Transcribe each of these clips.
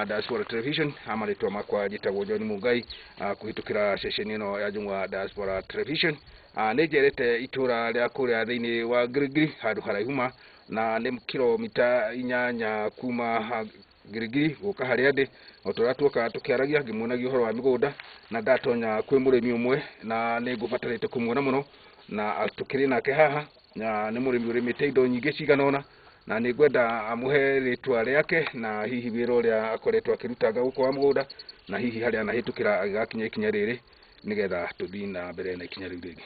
Njũng'wa Diaspora Television. Marĩtwa makwa njĩtagwo John Mungai, kũhĩtũkĩra ceceni ĩno ya Njũng'wa Diaspora Television. Nĩ njerete itũra rĩa kũrĩa thĩinĩ wa Ngirigiri, handũ haraihu ma, na nĩ kilomita 8 kuma Ngirigiri gũka harĩa ndĩ. O ta ũrĩa tuokaga tũkĩaragia, ngĩmuonagia ũhoro wa mĩgũnda, na ndatonya kwĩ mũrĩmi ũmwe, na nĩ ngũbatarĩte kũmuona mũno, na tũkĩrĩ nake haha, na nĩ mũrĩmi ũrĩmĩte indo nyingĩ cigana ũna, na nĩ ngwenda amũhe rĩtwa rĩake na hihi wĩra ũrĩa akoretwo akĩrutanga gũkũ wa mũgũnda, na hihi harĩa anahĩtũkĩra agĩgakinya ikinya rĩrĩ, nĩgetha tũthiĩ na mbere na ikinya rĩu rĩngĩ.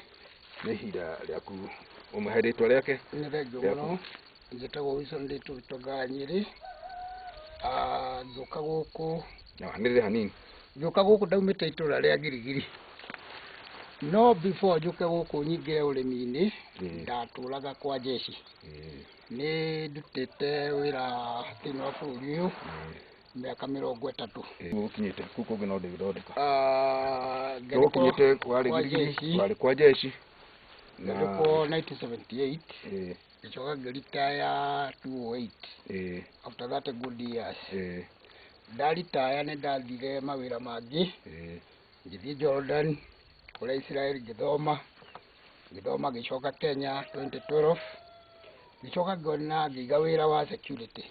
Nĩ ihinda rĩaku ũmũhe rĩtwa rĩake. Nĩ thengiũ mũno. Njĩtagwo Wilson Nditũ Gĩtonga Nyĩrĩ. Ngĩũka gũkũ. Nĩ hanini. Ngĩũka gũkũ ndaumĩte itũra rĩa Girigiri. No before njũke gũkũ nyingĩre ũrĩmi-inĩ, ndatũraga kwa jeshi. Nĩ ndutĩte wĩra thĩinĩ wa bũrũri ũyũ mĩaka 30. Gũkinyĩte kũu kũngĩ no ndĩgĩthondeka. Gũkinyĩte warĩ Girigiri, warĩ kwa jeshi. Ngĩandĩkwo 1978. Ngĩcoka ngĩritaya 2008. After that good years. Ndaritaya nĩ ndathire mawĩra mangĩ. Ngĩthiĩ Jordan, kũrĩa Israel ngĩthoma. Ngĩthoma ngĩcoka Kenya 2012. Ngĩcoka ngĩona ngĩiga wĩra wa security.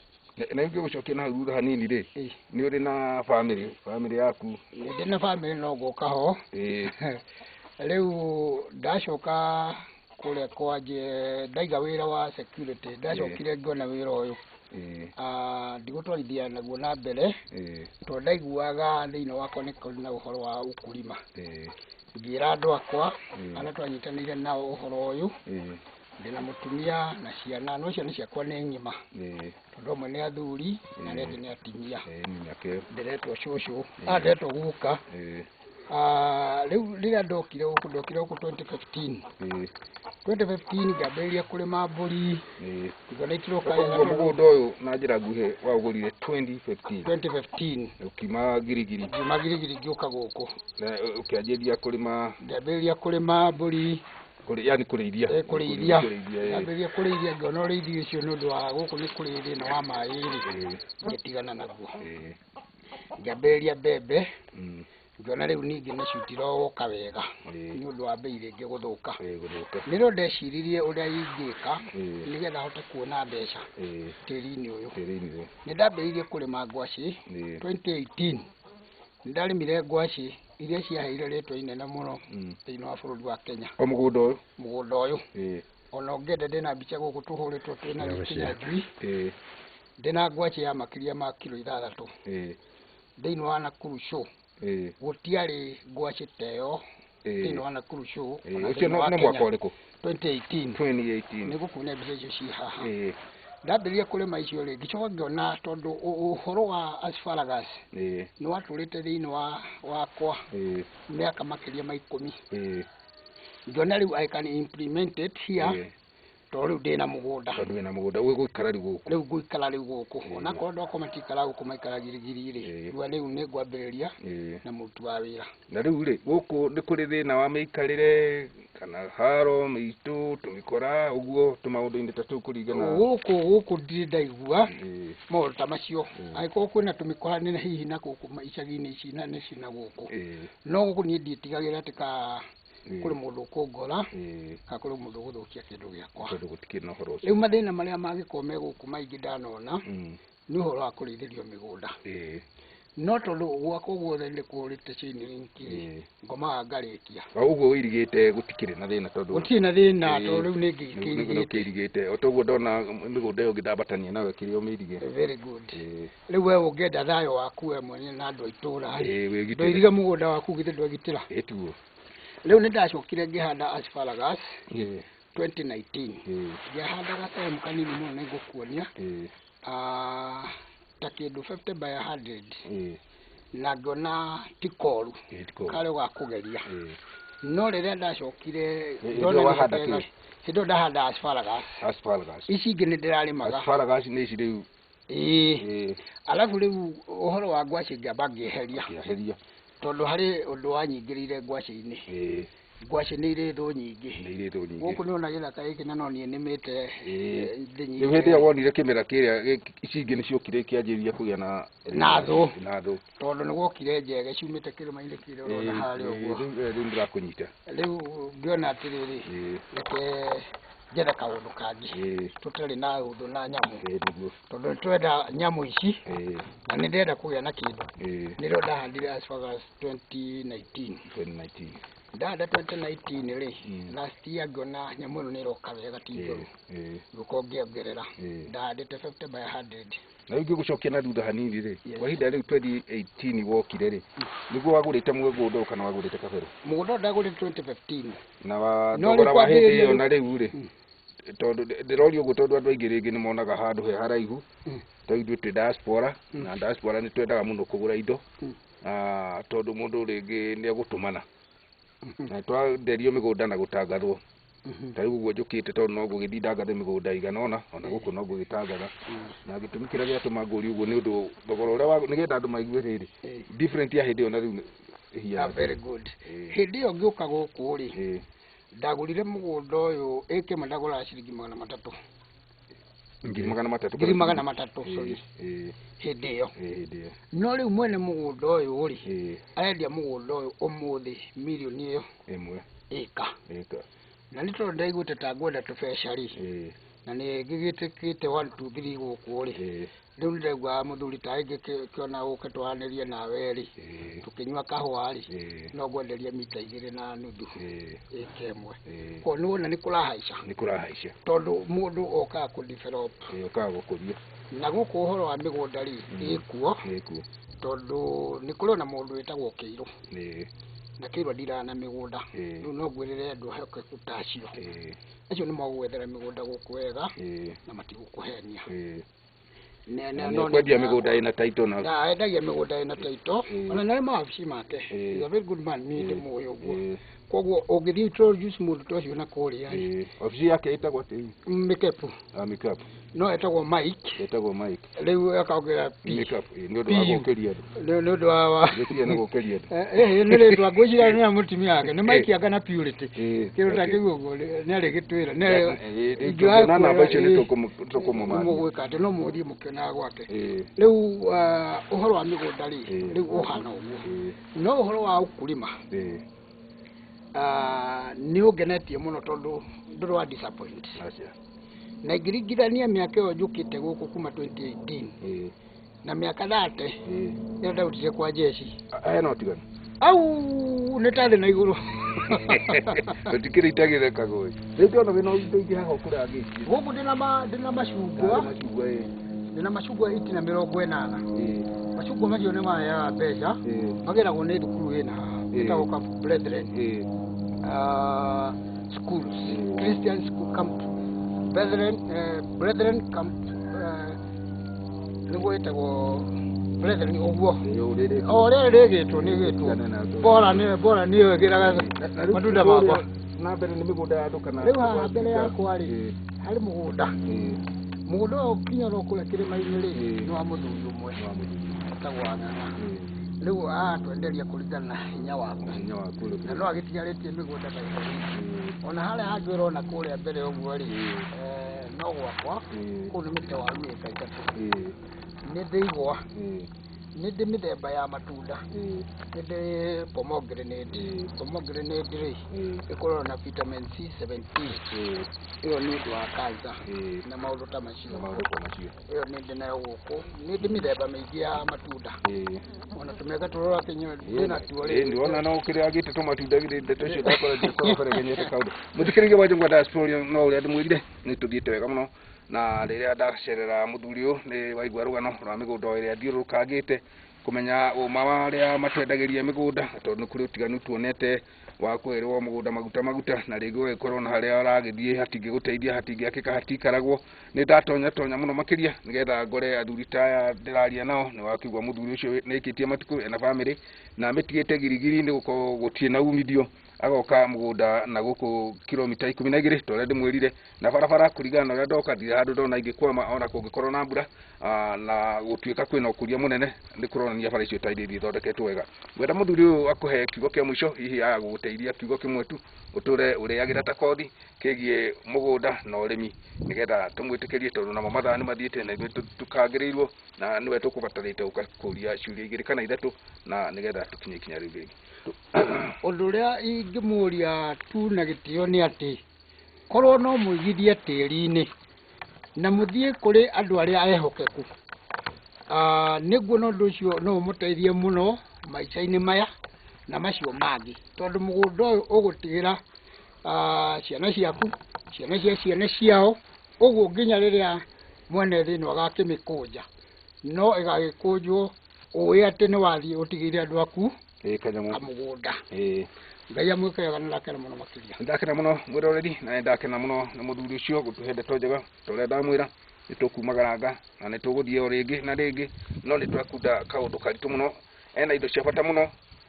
Na ingĩgũcokia na hau thutha hanini rĩ, nĩ ũrĩ na family yaku? Nĩ ndĩ na family no ngũka ho. Rĩu ndacoka kũrĩa kwa ndaiga wĩra wa security, ndacokire ngĩona wĩra ũyũ. Ndigũtwarithia naguo na mbere, tondũ ndaiguaga thĩinĩ wakwa nĩ kũrĩ na ũhoro wa ukulima. Ngĩra andũ akwa arĩa twanyitanĩire nao ũhoro ũyũ, ndĩna mũtumia na ciana, no ciana ciakwa nĩ ng'ima. Tondũ amwe nĩ athuri na arĩa angĩ nĩ atumia. Ndĩretwo cũcũ, ndĩretwo guka. Rĩu rĩrĩa ndokire gũkũ, ndokire gũkũ 2015. 2015 ngĩambĩrĩria kũrĩma mbũri. Ngĩona itiroka wega. Koguo mũgũnda ũyũ na njĩra nguhĩ waũgũrire 2015. 2015. Ũkiuma Girigiri. Ngiuma Girigiri ngĩũka gũkũ. Na ũkĩanjĩrĩria kũrĩma. Ngĩambĩrĩria kũrĩma mbũri. Yani kũrĩithia. Kũrĩithia. Ngĩambĩrĩria kũrĩithia, ngĩona ũrĩithi ũcio nĩ ũndũ wa gũkũ nĩ kũrĩ thĩna wa maĩ rĩ, ngĩtigana naguo. Ngĩambĩrĩria mbembe. Ngĩona rĩu ningĩ nacio itiroka wega nĩ ũndũ wa mbei rĩngĩ gũthũka. Nĩrĩo ndeciririe ũrĩa ingĩka nĩgetha hote kuona mbeca tĩri-inĩ ũyũ. Nĩ ndambĩrĩirie kũrĩma ngwacĩ 2018. Nĩ ndarĩmire ngwacĩ iria ciaheire rĩtwa inene mũno thĩinĩ wa bũrũri wa Kenya. O mũgũnda ũyũ? Mũgũnda ũyũ. Ona ũngĩenda ndĩna mbica gũkũ tũhũrĩtwo twĩna Kinyanjui. Ndĩna ngwacĩ ya makĩria ma kiro 6. Thĩinĩ wa Nakuru show. Gũtiarĩ ngwacĩ ta ĩyo thĩinĩ wa Nakuru show. Ũcio nĩ mwaka ũrĩkũ? 2018. 2018. Nĩngũkuonia mbica icio ciĩ haha. Ndambĩrĩria kũrĩma icio rĩ, ngĩcoka ngĩona tondũ ũhoro wa asparagus nĩ watũrĩte thĩinĩ wakwa mĩaka makĩria ma 10. Ngĩona rĩu I can implement it here. Tondũ rĩu ndĩna mũgũnda. Tondũ wĩna mũgũnda, ũgũikara rĩu gũkũ. Rĩu ngũikara rĩu gũkũ. Ona korwo andũ akwa matikara gũkũ maikara Girigiri rĩ, rĩu rĩu nĩ ngwambĩrĩria na mũruti wa wĩra. Na rĩu rĩ, gũkũ nĩ kũrĩ thĩna wa mĩikarĩre kana haro, mĩitũ, tũmĩkora, ũguo tũmaũndũ-inĩ ta tũu kũringana. Gũkũ ndirĩ ndaigua maũndũ ta macio. Angĩkorwo kwĩna tũmĩkora nĩ hihi na gũkũ icagi-inĩ ici na nĩ cina gũkũ. No gũkũ niĩ ndiĩtigagĩra atĩ ka kũrĩ mũndũ ũkũngora, kana kũrĩ mũndũ ũgũthũkia kĩndũ gĩakwa. Tondũ gũtikĩrĩ na ũhoro ũcio. Rĩu mathĩna marĩa mangĩkorwo me gũkũ maingĩ ndanona, nĩ ũhoro wa kũrĩithĩrio mĩgũnda. No tondũ gwakwa guothe nĩ kũrĩte chain link rĩ, ngomaga ngarĩkia. O ũguo ũirigĩte gũtikĩrĩ na thĩna tondũ gũtirĩ na thĩna tondũ rĩu nĩ ngĩkĩirigĩte. Nĩ ũkĩirigĩte. O toguo ndona mĩgũnda ĩyo ngĩndambatania nayo ĩkĩrĩ o mĩirige. Very good. Rĩu we ũngĩenda thayũ waku we mwene na andũ a itũũra rĩ, Wĩgitĩre. ndũirige mũgũnda waku githĩ ndwegitĩra? Tiguo. Rĩu nĩ ndacokire ngĩhanda asparagus 2019. Ngĩhanda gacehemu kanini mũno nĩ ngũkuonia. Ta kĩndũ 50 by 100. Na ngĩona ti koru. Ti koru. Karĩ ga kũgeria. No rĩrĩa ndacokire, Hĩndĩ ndona ĩyo wahanda nĩ kĩ? Hĩndĩ ĩyo ndahanda asparagus. Asparagus. Ici ingĩ nĩ ndĩrarĩmaga. Asparagus nĩ ici rĩu. Alafu rĩu ũhoro wa ngwacĩ ngĩamba ngĩeheria. Ngĩeheria. Tondũ harĩ ũndũ wanyingĩrĩire ngwacĩ-inĩ. Ngwacĩ nĩ irĩ thũ nyingĩ. Nĩ irĩ thũ nyingĩ. Gũkũ nĩ ona gĩthaka gĩkĩ na no niĩ nĩmĩte thĩ nyingĩ. Rĩu hĩndĩ ĩyo wonire kĩmera kĩrĩa ici ingĩ nĩciokire ikĩanjĩrĩria kũgĩa na na thũ. Na thũ. Tondũ nĩ gwokire njege ciumĩte kĩrĩma-inĩ kĩrĩa ũrona harĩa ũguo. Rĩu ndĩrakũnyita. Rĩu ngĩona atĩrĩrĩ, reke njethe kaũndũ kangĩ tũtarĩ na ũthũ na nyamũ. Tondũ nĩtwenda nyamũ ici na nĩ ndĩrenda kũgĩa na kĩndũ. Nĩrĩo ndahandire as far as 2019. 2019. Ndahanda 2019 rĩ, last year ngĩona nyamũ ĩno nĩ ĩroka wega ti njũru. Ngĩũka ngĩongerera. Ndahandĩte 50 by 100. Na rĩu ngĩgũcokia na thutha hanini rĩ, kwa ihinda rĩu 2018 wokire rĩ, nĩguo wagũrĩte mũgũnda kana wagũrĩte kabere? Mũgũnda ndagũrĩte 2015. Na wa thogora wa hĩndĩ ĩyo na rĩu rĩ, tondũ ndĩroria ũguo tondũ andũ aingĩ rĩngĩ nĩ monaga handũ he haraihu, ta ithuĩ twĩ diaspora, na diaspora nĩ twendaga mũno kũgũra indo, tondũ mũndũ rĩngĩ nĩ egũtũmana. Na twanderio mĩgũnda na gũtangathwo. Ta rĩu ũguo njũkĩte tondũ no ngũgĩthiĩ ndangathe mĩgũnda igana ũna, ona gũkũ no ngũgĩtangatha. Na gĩtũmi kĩrĩa gĩatũma ngũrie ũguo nĩ ũndũ thogora ũrĩa nĩgetha andũ maigue rĩrĩ, different ya hĩndĩ ĩyo na rĩu ĩhiana. Very good. Hĩndĩ ĩyo ngĩũka gũkũ rĩ, ndagũrire mũgũnda ũyũ ĩka ĩmwe ndagũraga ciringi 300. Ngiri magana matatũ. Ngiri magana matatũ, sorry. Hĩndĩ ĩyo. No rĩu mwene mũgũnda ũyũ rĩ, arendia mũgũnda ũyũ ũmũthĩ mirioni ĩyo ĩmwe ĩka. Ĩka. Na nĩ tondũ ndaiguĩte ta ngwenda tũbeca rĩ, na nĩ ngĩgĩtĩkĩte 1 2 3 gũkũ rĩ, rĩu nĩ ndaiguaga mũthuri ta ngĩkĩona ũke twaranĩrie nawe rĩ, tũkĩnyua kahũa rĩ, no ngwenderie mita 2.5 ĩka ĩmwe. Koguo nĩ wona nĩ kũrahaica. Nĩ kũrahaica. Tondũ mũndũ okaga kũ develop. Okaga gũkũria. Na gũkũ ũhoro wa mĩgũnda rĩ, ĩkuo. Ĩkuo. Tondũ nĩ kũrĩ ona mũndũ wĩtagwo Kĩirũ. Na Kĩirũ andiraga na mĩgũnda. Rĩu no ngwĩrĩre andũ ehokeku ta acio. Acio nĩ magũgwethera mĩgũnda gũkũ wega na matigũkũhenia. Nĩ kwendia mĩgũnda ĩna title na endagia mĩgũnda ĩna title ona nĩ mawabici make. He's a very good man, niĩ ndĩmũĩ ũguo. Koguo ũngĩthiĩ introduce mũndũ ta ũcio na kũrĩa rĩ. Obici yake ĩtagwo atĩa? Mĩkepu. Mĩkepu. No etagwo Mike. Etagwo Mike. Rĩu akaongerera P. Mĩkepu, nĩ ũndũ wa gũkĩria andũ. Nĩ ũndũ wa Gũkĩria nĩ gũkĩria andũ. Nĩ rĩtwa ngwĩciria nĩ ya mũtumia wake. Nĩ Mike anga na Purity. Kĩndũ ta kĩu ũguo nĩ arĩgĩtwĩra. Ingĩona namba icio nĩ tũkũmũmathia. Mũgwĩka atĩ no mũthiĩ mũkĩonaga gwake. Rĩu ũhoro wa mĩgũnda rĩ, rĩu ũhana ũguo. No ũhoro wa ũkũrima nĩ ũngenetie mũno tondũ ndũrĩ wa disappoint. Na ingĩringithania mĩaka ĩyo njũkĩte gũkũ kuma 2018 na mĩaka 30 ĩyo ndarutire kwa jeshi. Hena ũtiganu? Au nĩ ta thĩ na igũrũ. Gũtikĩrĩ itagĩthekagwo. Rĩu ndĩrona wĩna indo ingĩ haha ũkũrangĩtie. Gũkũ ndĩna macungwa. Ndĩna macungwa 180. Macungwa macio nĩ maheaga mbeca, mageragwo nĩ thukuru ĩna haha ĩtagwo Camp Brethren schools, Christian school camp Brethren, Brethren camp nĩguo ĩtagwo Brethren ũguo. O rĩrĩ rĩgĩtwo nĩ gĩtwo. Bora nĩ bora nĩyo ĩgĩraga matunda makwa. Na mbere nĩ mĩgũnda ya andũ kana rĩu haha mbere yakwa rĩ harĩ mũgũnda. Mũgũnda ũyũ kinya oro kũrĩa kĩrĩma-inĩ rĩ nĩ wa mũthuri ũmwe wĩtagwo Wang'ang'a. Rĩu aratwenderia kũringana na hinya waku. Na no agĩtigarĩtie mĩgũnda ta 10. Ona harĩa hangĩ ũrona kũrĩa mbere ũguo rĩ, no gwakwa kũu nĩ mĩtĩ waru ĩka 3. Nĩ ndĩ igwa, nĩ ndĩ mĩthemba ya matunda, nĩ ndĩ pomegranate. Pomegranate rĩ ĩkoragwo na vitamin C 17. Ĩyo nĩ ũndũ wa cancer na maũndũ ta macio. Ĩyo nĩ ndĩ nayo gũkũ. Nĩ ndĩ mĩthemba mĩingĩ ya matunda. Ona tũmĩaka tũrora kĩnyua ndĩna tuo rĩ. Ndĩrona no kĩrĩa agĩte tũmatunda githĩ ndeto icio ndakora ndikora beregenyete kaũndũ. Mũthikĩrĩria wa Njũng'wa Diaspora no ũrĩa ndĩmwĩrire nĩ tũthiĩte wega mũno na rĩrĩa ndacerera mũthuri ũyũ nĩ waigua rũgano rwa mĩgũnda ĩrĩa thiũrũrũkangĩte kũmenya ũma wa arĩa matwendagĩria mĩgũnda tondũ nĩ kũrĩ ũtiganu tuonete wa kwĩrwo mũgũnda maguta maguta na rĩngĩ ũgagĩkorwo na harĩa ũragĩthiĩ hatingĩgũteithia hatingĩakĩka hatikaragwo. Nĩ ndatonya tonya mũno makĩria nĩgetha ngore athuri ta aya ndĩraria nao. Nĩ wakĩigua mũthuri ũcio nĩ aikĩtie matukũ ena bamĩrĩ na amĩtigĩte girigiri nĩ gũkorwo gũtirĩ na umithio. Agoka mũgũnda na gũkũ kilomita 12 ta ũrĩa ndĩmwĩrire, na barabara kũringana na ũrĩa ndoka ndirĩ handũ ndona ingĩkwama ona kũngĩkorwo na mbura, na gũtuĩka kwĩna ũkũria mũnene nĩ kũronania bara icio ta iria ithondeketwo wega. Ngwenda mũthuri ũyũ akũhe kiugo kĩa mũico, hihi aga gũgũteithia kiugo kĩmwe tu ũtũre ũrĩagĩra ta kothi kĩgiĩ mũgũnda na ũrĩmi, nĩgetha tũmwĩtĩkĩrie tondũ namo mathaa nĩ mathiĩte na ithuĩ tũkangĩrĩirwo na nĩwe tũkũbatarĩte gũka kũria ciũria igĩrĩ kana ithatũ na nĩgetha tũkinye ikinya rĩu rĩngĩ. Ũndũ ũrĩa ingĩmũria tu na gĩtĩo nĩ atĩ korwo no mũigithie tĩri-inĩ na mũthiĩ kũrĩ andũ arĩa ehokeku, nĩguo na ũndũ ũcio no ũmũteithie mũno maica-inĩ maya na macio mangĩ, tondũ mũgũnda ũyũ ũgũtigĩra ciana ciaku, ciana cia ciana ciao, ũguo nginya rĩrĩa mwene thĩ ĩno agakĩmĩkũnja no ĩgagĩkũnjwo ũĩ atĩ nĩ wathiĩ ũtigĩire andũ aku kamũgũnda. Ngai amwĩke wega na ndakena mũno makĩria. Ndakena mũno mwĩroreri, na nĩ ndakena mũno nĩ mũthuri ũcio gũtũhe ndeto njega ta ũrĩa ndamwĩra nĩ tũkumagaranga na nĩ tũgũthiĩ o rĩngĩ na rĩngĩ, no nĩ twakunda kaũndũ karitũ mũno. Ena indo cia bata mũno,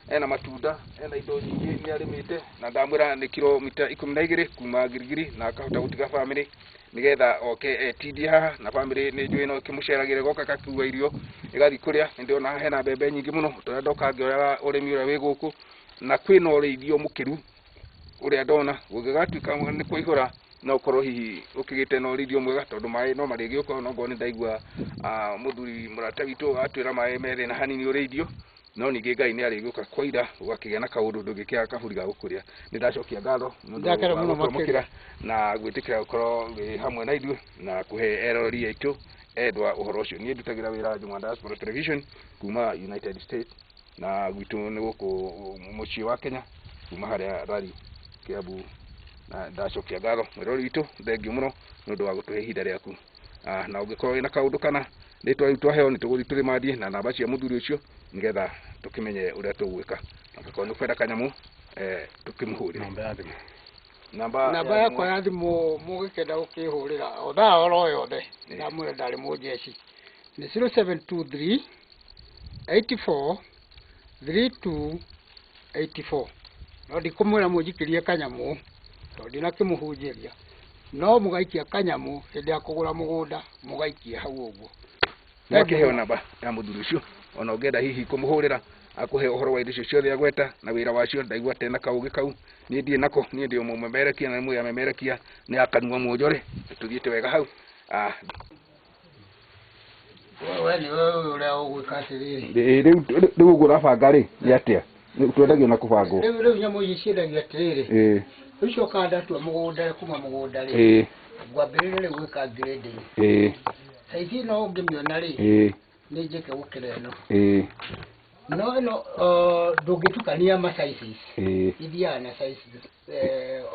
ena matunda, ena indo nyingĩ nĩ arĩmĩte, na ndamwĩra nĩ kilomita 12 kuma Giligili, na akahota gũtiga bamĩrĩ nĩgetha oke etindie haha, na bamĩrĩ nĩ njũĩ no ĩkĩmũceragĩre goka gakua irio ĩgathiĩ kũrĩa. Nĩ ndĩrona haha hena mbembe nyingĩ mũno, tondũ ndoka ngĩoyaga ũrĩmi ũrĩa wĩ gũkũ, na kwĩna ũrĩithio mũkĩru ũrĩa ndona gũngĩgatuĩka nĩ kũihũra no ũkorwo hihi ũkĩgĩte na ũrĩithio mwega, tondũ maĩ no marĩgĩũka, no ngorwo nĩ ndaigua mũthuri mũrata witũ atwĩra maĩ me thĩna hanini ũrĩithio, no ningĩ Ngai nĩ arĩgĩũka kwaira ũgakĩgĩa na kaũndũ ndũngĩkĩaga kaburi ga gũkũrĩa. Nĩ ndacokia ngatho nĩ ũndũ Ndakena wa mũno gũtwamũkĩra makĩria. na gwĩtĩkĩra gũkorwo wĩ hamwe na ithuĩ na kũhe eroreri aitũ endwa ũhoro ũcio. Niĩ ndutagĩra wĩra Njũng'wa Diaspora Television kuma United States, na gwitũ nĩ gũkũ mũciĩ wa Kenya kuma harĩa Rari Kiambu, na ndacokia ngatho mwĩroreri witũ, thengiũ mũno nĩ ũndũ wa gũtũhe ihinda rĩaku. Na ũngĩkorwo wĩna kaũndũ kana rĩtwa rĩu twaheo nĩ tũgũthiĩ tũrĩmandie na namba cia mũthuri ũcio nĩgetha tũkĩmenye ũrĩa tũgwĩka. Angĩkorwo nĩ ũkwenda kanyamũ, tũkĩmũhũrĩre. Namba ya thimũ. Namba yakwa ya thimũ mũgĩkenda gũkĩhũrĩra o thaa oro yothe, ndamwĩra ndarĩ mũnjeci, nĩ 0723 84 32 84. No ndikũmwĩra mũnjikĩrie kanyamũ tondũ ndinakĩmũhunjĩria, no mũgaikia kanyamũ hĩndĩ ya kũgũra mũgũnda mũgaikie hau ũguo. Nĩakĩheo namba ya mũthuri ũcio, ona ũngĩenda hihi kũmũhũrĩra akũhe ũhoro wa indo icio ciothe agweta na wĩra wacio. Ndaigua atĩ na kaũgĩ kau niĩ ndirĩ nako, niĩ ndĩ mũmemerekia na nĩ amemerekia nĩ akanua mwonjore, tũthiĩte wega hau. We nĩwe ũrĩa ũgwĩka atĩrĩrĩ. Rĩu ũguo ũrabanga rĩ nĩ atĩa? Twendagio na kũbangwo. Rĩu nyamũ ici ciendagio atĩrĩrĩ. Rĩu cokaga ndatua mũgũnda kuma mũgũnda rĩ, ngwambĩrĩria rĩu gwĩka grading. Saizi ĩno ũngĩmĩona rĩ, nĩ njĩke gũkĩra ĩno. No ĩno ndũngĩtukania ma sizes. Ithiaga na sizes,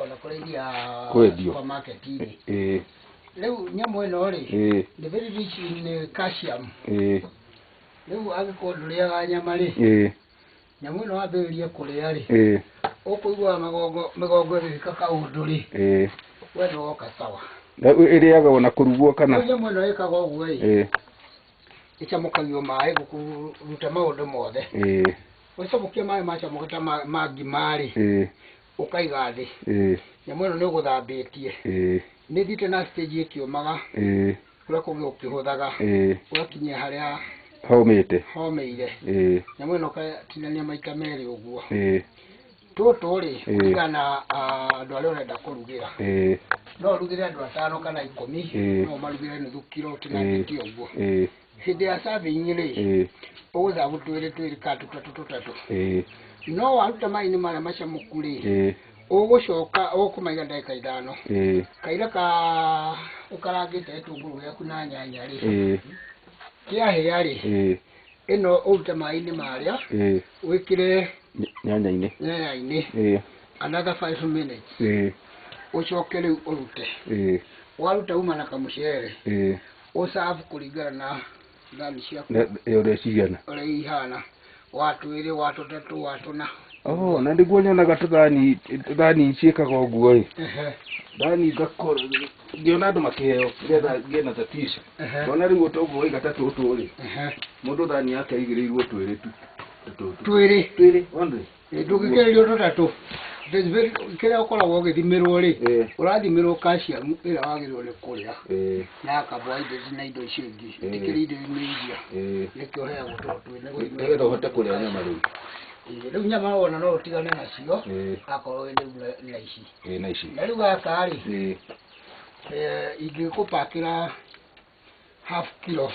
ona kũrĩa ithiaga supermarket-inĩ. Rĩu nyamũ ĩno rĩ, nĩ very rich in calcium. Rĩu angĩkorwo ndũrĩaga nyama rĩ, nyamũ ĩno wambĩrĩrie kũrĩa rĩ, ũkũigua mĩgongo ĩgĩka kaũndũ rĩ, we nĩwoka sawa. Ĩrĩagwo na kũrugwo kana? Rĩu nyamũ ĩno ĩkaga ũguo ĩ, ĩcamũkagio maĩ gũkũruta maũndũ mothe. Ũcamũkia maĩ macamũka ta ma ngima rĩ, ũkaiga thĩ. Nyamũ ĩno nĩ ũgũthambĩtie. Nĩ ĩthiĩte na stage ĩkĩũmaga, kũrĩa kũngĩ ũkĩhũthaga, ũgakinyia harĩa homĩte. Homĩire. Nyamũ ĩno ũgatinania maita merĩ ũguo. Tũtũ rĩ, kũringana na andũ arĩa ũrenda kũrugĩra. No ũrugĩre andũ 5 kana 10, no ũmarugĩre nuthu kiro ũtinangĩtie ũguo. Hĩndĩ ya serving rĩ, ũgũthabu twĩrĩ twĩrĩ kana tũtatũ tũtatũ. No waruta maĩ-inĩ marĩa macamũku rĩ, ũgũcoka ũkũmaiga ndagĩka 5. Kaira ka ũkarangĩte gĩtũngũrũ gĩaku na nyanya rĩ, kĩahĩa rĩ, ĩno ũrute maĩ-inĩ marĩa, wĩkĩre nyanya-inĩ. Nyanya-inĩ. Another 5 minutes. Ũcoke rĩu ũrute. Waruta uma na kamũcere. Ũserve kũringana na thani ciaku. Ũrĩa cigana. Ũrĩa ihana. Wa 2, wa 3, wa 4. Oh, na nĩguo nyonaga tũthani ciĩkaga ũguo ĩ. Thani ngakorwo ngĩona andũ makĩheo nĩgetha ngĩe na tatizo. Ngona rĩu ũtoguo waiga ta tũtũ rĩ. Mũndũ thani yake aigĩrĩirwo twĩrĩ tu. Tũtũ. Twĩrĩ. Twĩrĩ, only. Ndũngĩkĩrĩrio tũtatũ. There's kĩrĩa ũkoragwo ũgĩthimĩrwo rĩ, ũrathimĩrwo calcium ĩrĩa wagĩrĩirwo nĩ kũrĩa na carbohydrates na indo icio ingĩ. Itikĩrĩ indo nĩ iria. Nĩkĩo ũheagwo tondũ twĩ nĩ gũthimĩrwo. Nĩgetha ũhote kũrĩa nyama rĩu. Rĩu nyama wona no ũtigane nacio akorwo wĩ rĩu na ici. Na ici. Na rĩu gaka rĩ, ingĩgũpakĩra half kilo,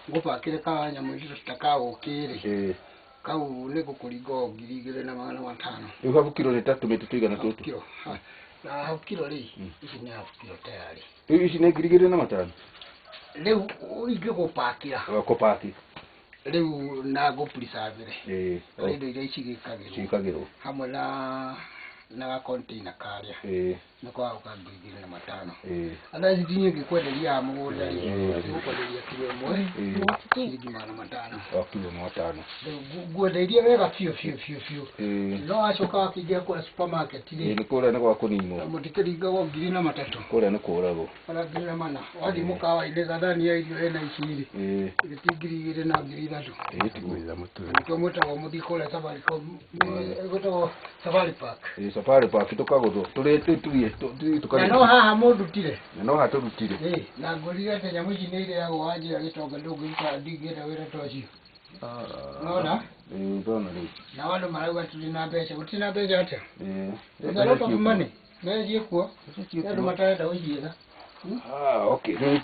ngũpakĩre ka nyamũ icio ta ka ũkĩ rĩ, kau nĩ ngũkũringa o 2500. Rĩu half kilo nĩ ta tũmĩtĩ tũigana tũtũ? Kilo. Na half kilo rĩ, ici nĩ half kilo tayari. Rĩu ici nĩ 2500? Rĩu ingĩgũpakĩra. Kũpaki. Rĩu na ngũpreserve-re. Harĩ indo iria cigĩkagĩrwo. Ciĩkagĩrwo. Hamwe na ga container karĩa. Nĩ kwaga 2500. Otherwise niĩ ngĩkwenderia haha mũgũnda rĩ, ngũkwenderia kilo ĩmwe ciringi 500. O kilo 500. Rĩu ngwendeirie wega biũ biũ biũ biũ. No wacoka wakĩingĩra kũrĩa supermarket rĩ, Nĩ kũrĩa nĩ gwa kũninwo. Mũtikĩringagwo 2003. Kũrĩa nĩ kũragwo. Kana 2004. Wathiĩ mũkawa-inĩ gathani ya irio ĩna ici rĩ, ti 2000 na 3000. Tiguo. Nĩkĩo mwĩtagwo mũthiĩ kũrĩa Safaricom, gwĩtagwo Safari Park. Safari Park tũkagũthwo. Tũrĩte tuye, tũthiĩ tũkarĩe. Na no haha mũndutire. Na no haha tũrutire. Na ngũrire atĩ nyamũ ici nĩ irĩagwo wanjĩra gĩtonga ndũngĩruta, ndingĩenda wĩra ta ũcio. Nona? Ndona rĩu. Na andũ marauga tũrĩ na mbeca, gũtirĩ na mbeca atĩa? There's a lot of money. Mbeca ciĩkuo. Andũ matarenda gũcietha. Okay.